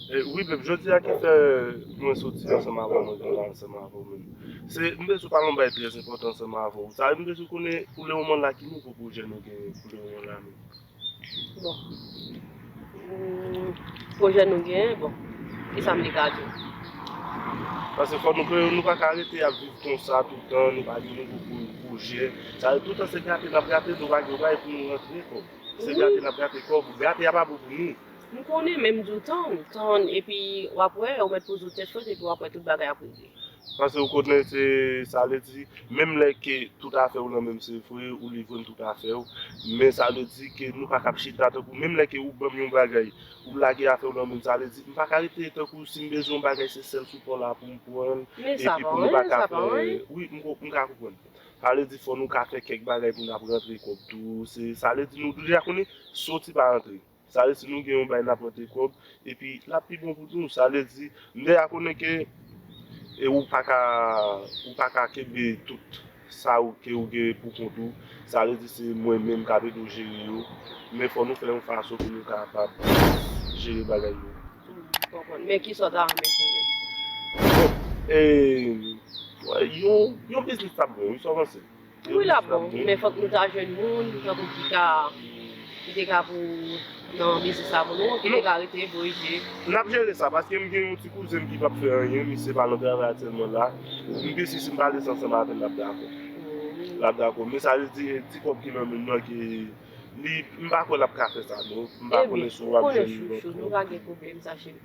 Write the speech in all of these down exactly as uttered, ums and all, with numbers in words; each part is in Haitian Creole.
E, wi, beb, jodi a ki fè mwen soti ansanm avè w, mwen vin la ansanm avè w menm. Se, m bezwen pale yon bagay trè enpòtan ansanm avè w. Sa, m bezwen konnen pou le moman la ki nouvo pwojè nou gen pou le moman la menm. Bon. Hmm, pwojè nou gen, bon. Ki sa m te ka di w? Paske fò nou, nou pa ka rete ap viv konsa tout tan, nou pa gen nouvo pwo-, pwojè. Sa, tout tan se gate n ap gate, nou pa gen yon bagay pou nou rantre kòb. Se gate n ap gate kòb. Gate a pa bon pou nou. M konnen, men m di w tann, tann, epi w ap wè, ou mèt poze w tèt frèt, epi w ap wè tout bagay ap regle. Paske ou konnen se, sa vle di, menm lè ke tout afè w nan men m, se vre, ou livre m tout afè w, men sa vle di ke nou pa ka ap chita tankou, menm lè ke ou ban m yon bagay, ou lage afè w nan men m, sa vle di, m pa ka rete tankou si m bezwen yon bagay, se sèl sou pon la pou m pran l, epi pou nou pa ka fè, wi, m ko-, m ka konprann. Sa vle di, fò nou ka fè kèk bagay pou n ap rantre kòb tou, se, sa vle di, nou deja konnen, soti pa rantre. Sa vle di si nou gen yon bay n ap rantre kòb, epi l ap pi bon pou nou. Sa vle di, m deja konnen ke e ou pa ka, ou pa ka kenbe tout sa ou, ke ou gen pou kont ou. Sa vle di se mwen menm k ap ede w jere yo. Men fò nou fè yon fason pou nou kapab jere bagay yo. Hmm, m konprann. Men kisa w ta renmen fè menm? Bon, e, wè, yon, yon biznis t ap bon, wi, sa w panse? Wi, l ap bon, men fòk nou ta jwenn moun, tankou ki ka, ki te ka pou, nan biznis la pou nou, ki te ka rete, voye jere. N ap jere sa, paske m gen yon ti kouzen m ki p ap fè anyen, misye pa nan travay aktyèlman la. M gen si, si m pale sa ansanm avè l, l ap dakò. L ap dakò. Men sa vle di, ti kòb ki nan men m nan, ki li, m pa kwè l ap ka fè sa, non. M pa konnen si w ap jwenn lòt. Chouchou, nou pa gen pwoblèm sa, cheri.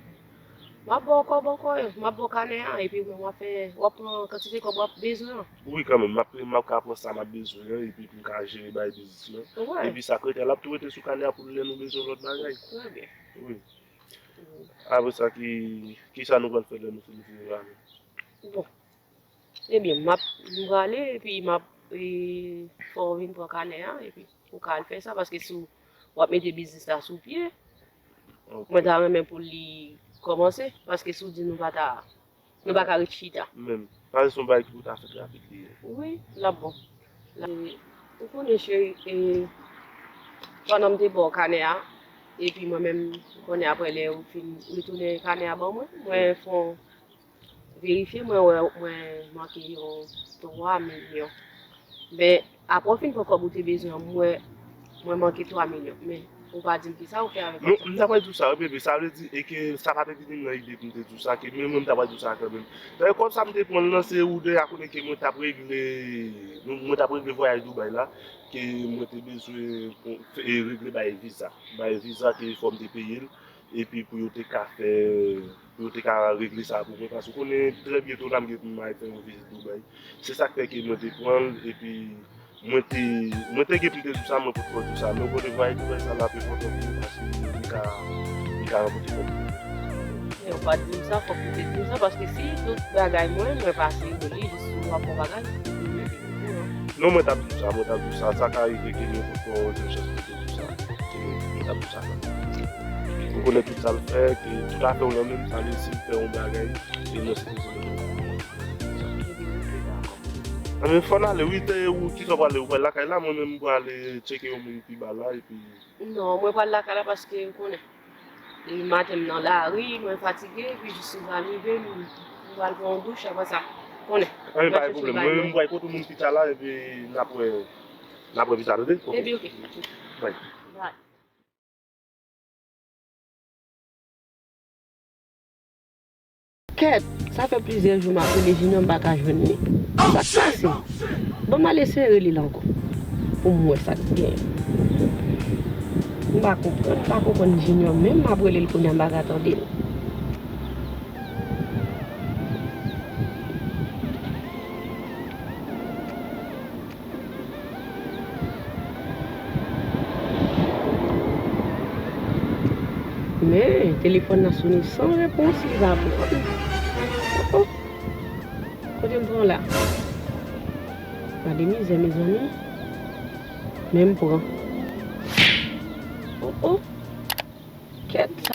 M ap ba w kòb ankò, m ap ba w kanè a, epi mwen, w ap fè, w ap pran kantite kòb w ap bezwen an. Wi, kanmenm, m ap, m ap ka pran sa m ap bezwen an, epi pou m ka jere bay biznis lan. Epi sa k rete a, l ap tou rete sou kanè a pou lè nou bezwen lòt bagay. Trè byen. Wi. Apre sa, ki, kisa nou pral fè lè nou fin viv la menm? Bon. Ebyen, m ap, m prale, epi m ap, e, fè w vin pran kanè a, epi ou ka al fè sa, paske si w, w ap mete biznis la sou pye, mwen ta renmen pou li kòmanse, paske si w di nou pa ta, nou pa ka ret chita. Menm, paske se yon bagay ki pou ta fèt rapid li ye. Wi, l ap bon. Ou konnen, cheri, e, pandan m te ba w kanè a, epi mwen menm, ou konnen apre lè ou fin retounen kanè a ban mwen, mwen fè yon verifye, mwen wè mwen manke yon twa milyon. Men, apre w fin pran kòb ou te bezwen an, mwen, mwen manke twa milyon. Men, ou pa di m kisa ou fè avèk kòb sa. Non, m ta pral di w sa, wi, bebe, sa vle di, e ke sa pa te vini m nan ide pou m te di w sa, ke men mwen m ta pral di w sa kanmenm. Dayè, kòb sa m te pran l lan, se ou deja konnen ke mwen t ap regle, mwen, mwen t ap regle vwayaj Dubai la, ke mwen te bezwen pou, e, regle bay viza. Bay viza ke fò m te peye l. Epi pou yo te ka fè, pou yo te ka regle sa pou mwen, paske w konnen trè byento la m gen pou m al fè yon vizit Dubai. Se sa k fè ke mwen te pran l, epi mwen te, mwen te gen pou m te di w sa, mwen potko di w sa, men w konnen vwayaj Dubai sa l ap enpòtan pou mwen, paske li ka, li ka ranpòte kòb pou mwen. Men w pa t di m sa, fòk ou te di m sa, paske si tout bagay mwen, mwen pase yo li, jis si w ap fè yon bagay, ou mete m okouran. Non, mwen t ap di w sa, mwen t ap di w sa, sa ka rive ke mwen potko jwenn chans pou m te di w sa. Mwen t ap di w sa. Ou konnen tout sa l fè, ke tout afè w nan men m, sa vle si m fè yon bagay, e mwen sipoze mete w okouran. Ebyen, ok, dakò. Anben, fò n ale, wi, te, ou, kisa w prale, ou pral lakay la, mwen menm m prale tcheke yon moun pi ba la, epi. Non, mwen pral lakay la paske, ou konnen, e maten m nan lari, mwen fatige, epi jis m pral rive, m, m pral pran yon douch, apre sa, ou konnen. Anben, pa gen pwoblèm, mwen menm m pral kote moun pi ta la, epi n ap wè, n ap wè pi ta, tande? Ok. Ebyen, ok. Bye. Bye. Kèt, sa fè plizyè jou m ap rele Junior, m pa ka jwenn li. Sa k pase? Bon, m al eseye rele l ankò pou m wè sa k gen. M pa konprann, m pa konprann Junior menm, m ap rele l kounye a, m pa ka tande l. Men, telefòn nan sone san repons, li pa pran. Oh, oh. Kote m pran la? Gade mizè, mezanmi. Men m pran. Oh, oh. Kèt sa.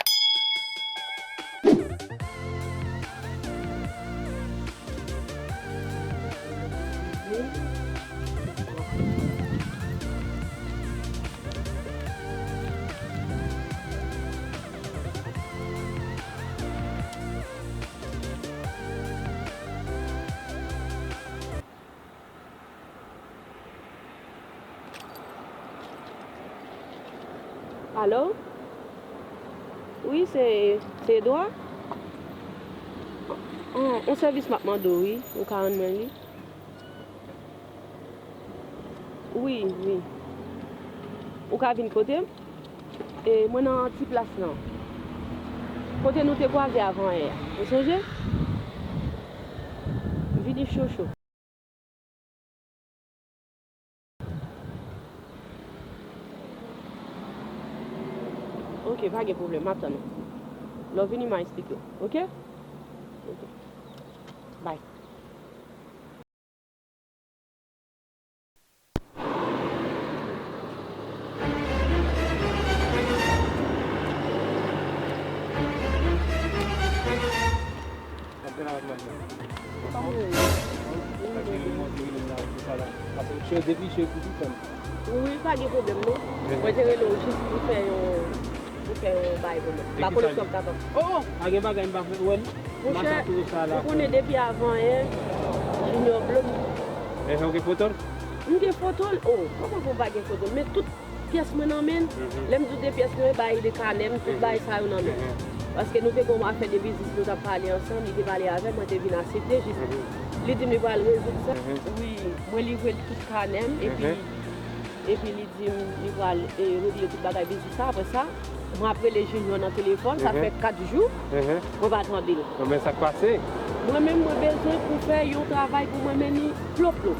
Alo? Wi, se, se Edouard? On, on sèvis m ap mande w, wi. Ou ka rann mwen li? Wi, wi. Ou ka vin kote m? E, mwen nan ti plas lan. Kote nou te kwaze avan yè a. Ou sonje? Vini cho cho. Ok, pa gen pwoblèm, m ap tann ou. Lè w vini, m a eksplike w, ok? Ok. Bye. Wi, pa gen pwoblèm non. Mwen te rele w jis pou fè yon, pou fè yon bagay pou mwen. M pa konnen si w ap kapab. Oh, oh, pa gen bagay m pa fè, wè l. Monchè, ou konnen depi avan yè, Junior blo m. Ehe, ou gen foto l? M gen foto l? Oh, kòman pou m pa gen foto l? Men tout pyès mwen nan men l. Lè m di w de pyès mwen, bay de kanè m, tout bagay sa yo nan men l. Paske nou te gen yon afè de biznis nou t ap pale ansanm, li te pale avè m, mwen te vin asepte jis. Li di m li pral rezoud sa. Wi, mwen livre l tout kanè m, epi, epi li di m li pral, e, regle tout bagay biznis sa. Apre sa, mwen ap rele Junior nan telefòn, sa fè kat jou, mwen pa tande l. Bon, men sa k pase? Mwen menm, mwen bezwen pou fè yon travay pou mwen, men li plo plo.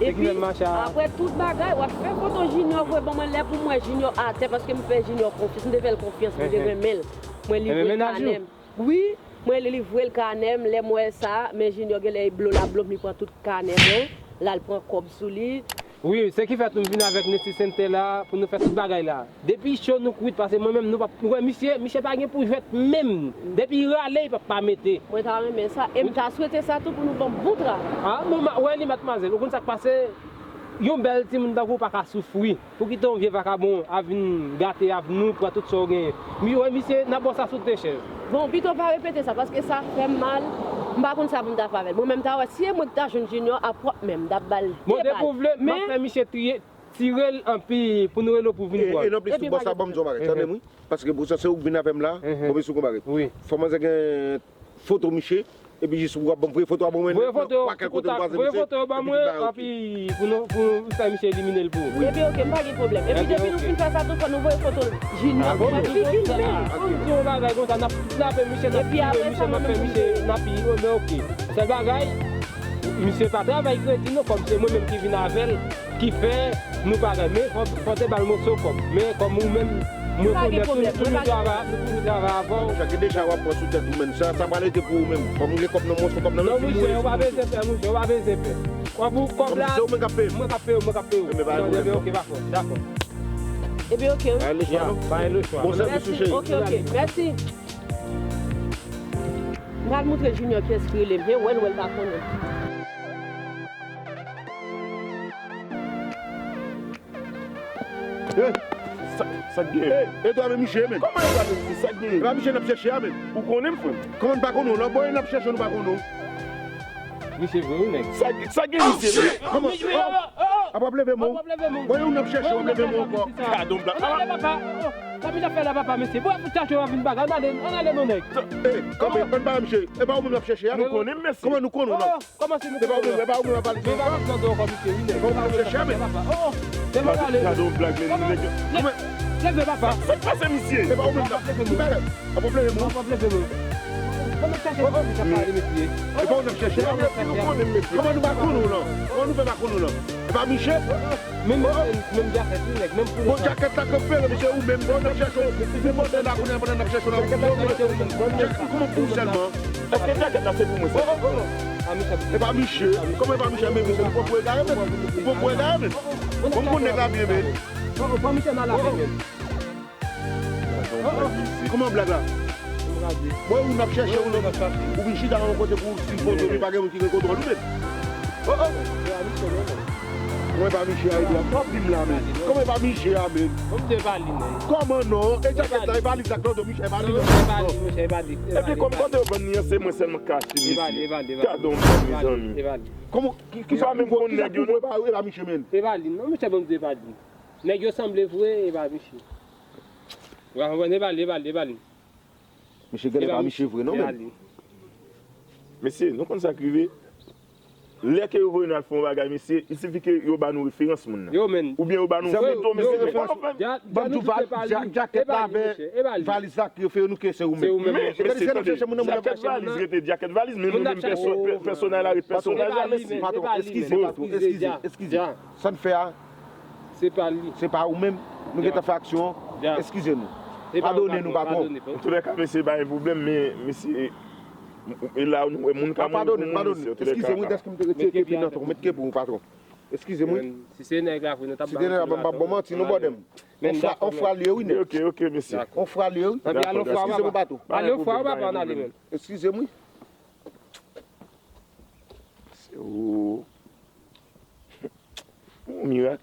Epi, apre tout bagay, w ap fè foto Junior voye ban mwen, lè pou m wè Junior atè, paske m fè Junior konfyans, m te fè l konfyans, m te renmen l. Mwen livre l kanè m. Wi, mwen livre l kanè m, lè m wè sa, men Junior genlè blo l ap blo m, li pran tout kanè mwen, l al pran kòb sou li. Wi, se ki fè tou m vin avèk Nesesente la, pou nou fè tout bagay la. Depi cho nou kwit, paske mwen menm nou p ap, ou wè misye, misye pa gen pou jwèt menm. Depi rale, li p ap pa mete. Mwen ta renmen sa, e m ta swete sa tou pou nou ban m bon travay. Ah, bon, ma, wè li, madmwazèl, ou konn sa k pase? Yon bèl timoun tankou w pa ka soufri. Pou kite yon vye vakabon a vin gate avni w, pran tout sa w genyen. Mi, wè misye, n ap ba w sa sou de chèz. Bon, pito pa repete sa, paske sa fè m mal. M pa konn sa pou m ta fè avè l. Mwen menm, m ta wè, si e mwen ki ta jwenn Junior a pwòp men m, m t ap ba l de bal. Bon, depi w vle, m ap fè misye triye. Tire l anpi pou nou rele w pou vin pran l. E, e nan plis tou, bòs la ban m di w yon bagay. Tande m wi. Paske pou sa se ou k vin avè m la, bon, men sou konn bagay. Fò manzè gen foto misye, epi jis ou ap ban m voye foto a ban mwen. Voye foto yo, pa kèl kote m kwaze misye. Voye foto yo ban mwen, anpi pou nou, pou nou fè misye elimine l pou ou. Epi ok, m pa gen pwoblèm. Epi depi nou fin fè sa tou, fò nou voye foto Junior pou mwen pi filme. Fò m di yon bagay konsa, n ap kidnape misye, n ap tire misye, n ap fè misye, n ap, men ok. Sèl bagay, misye pa travay kredi non, kòm se mwen menm ki vin avè l, ki fè nou pa gen, men fò, fò te ba l moso kòb. Men kòm ou menm, m rekonèt tou, nou toujou travay, nou toujou travay avè w. Monchè, gen deja w ap pran sou tèt ou menm. Sa, sa pral rete pou ou menm. Kòm ou gen kòb nan, moso kòb nan men w, monchè, ou pa bezwen pè, monchè, ou pa bezwen pè. Kòb ou, kòb la, se ou menm k ap peye. Mwen k ap peye w, mwen k ap peye w. Ebyen, pa gen pwoblèm. Ok, dakò, dakò. Ebyen, ok, wi. Ba l lechwa, ba l lechwa. Bon sèvis, cheri. Ok, ok. Mèsi. M pral montre Junior kiyès ki rele m. E wè l, wè l pa konnen. Hey! Sa, sa k genyen? Hey, e dwa men misye, men. Kòman e dwa men misye? Sa k genyen? E pa misye n ap chèche a, men. Ou konnen m, frè m? Kòman n pa konnen w? Nan bò yo n ap chèche w, nou pa konnen w. Misye vre wi, nèg. Sa, sa gen misye vre? Kòman? Ap ap leve men w. Bò yo n ap chèche w, ap leve men w ankò. Gadon blak. Ann ale papa. Sa misye ap fè la papa, mesye? Bò pou chache w ap vin bagay. Ann ale, ann ale non, nèg. Ey, kanpe, ann pa misye. E pa ou menm n ap chèche a? Nou konnen m, mesye. Kòman nou konnen w la? Kòman se nou konnen w la? E pa ou menm, e pa ou menm ap pale de sa? Kòman n ap chèche a, men? Kòman n ap chèche a, men? Gadon blak, men nèg yo. Leve papa. Sa k pase misye? E pa ou menm n ap pale. Ap ap leve men w. Ap ap leve men w. Kòman n ap chèche misye? E pa ou n ap chèche a? Mesye, nou konnen m, mesye. Kòman nou pa konnen w la? Kòman nou fè pa konnen w la? E pa misye? Menm, menm, menm jakèt wi, nèg, menm koulè. Bon, jakèt la kanpe la, mesye, ou menm, bon, n ap chèche w. Depi maten la, kounye a, pandan n ap chèche w la, ou menm, kòman pou ou sèlman? Èske jakèt la se pou mwen sèlman? E pa misye. Kòman e pa misye? Men misye, ou pran pou egare, men. Ou pran pou egare, men. Bon, m konn nèg la byen, men. Kòman blag la? Mwen ou n ap chèche ou nan, ou vin chita nan yon kote pou ou sipoze ou pa gen moun ki gen kontwòl ou menm. Oh, oh. Kòman e pa misye a, Edouard? Kòman e pa misye a, men? Kòman non? E jakèt la, e valiz la, Claude, misye, e valiz la. Epi kòm kote yo vann li an, se mwen sèlman k ka achte misye. Gadon blak, mezanmi. Kòman, ki, ki sa menm konn nèg yo, non? E pa misye, men. Nèg yo sanble vre, e pa misye. Ou ka konprann? E pa li, e pa li, e pa li. Misye genlè pa misye vre non menm. Mesye, nou konn sa k rive. Lè ke yo voye nou al fè yon bagay, mesye, il sifi ke yo ba nou referans moun nan. Yo menm. Oubyen yo ba nou foto, mesye, se pa nou menm. Ban m di w, djakèt la avè valiz la k refere nou ke se ou menm. Men, mesye, tande, djakèt valiz rete djakèt valiz, men nou menm pèsonaj la ret pèsonaj la, mesye. Patwon, eskize, patwon, eskize, eskize. Sa n fè a, Se pa li. Se pa ou menm. Nou gentan fè aksyon an. Eskize nou. Padone nou, patwon. Antoulèka, mesye, pa gen pwoblèm, men, mesye, e la, nou wè moun ka mouri pou moun, mesye, antoulèka. Eskize mwen, dèske m te retire kepi nan tò. Met kepi w, patwon. Eskize mwen. Si se nèg la vre, nou t ap ba. Si se nèg la, m p ap ba w manti, non, brother m. On fwa, on fwa l ye, wi, nèg. Ok, ok, mesye. On fwa l ye, wi. Anpi al on fwa, w pa pran ale menm. Eskize mwen. Se ou. Bon mirak.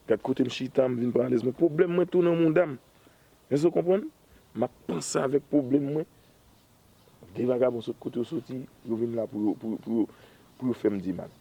Gad kote m chita, m vin pran alèz mwen. Pwoblèm mwen tou nan mouda m. Èske w konprann? M ap panse avèk pwoblèm mwen. De vagabon sot kote yo soti, yo vin la pou yo, pou, pou, pou yo fè m di mal.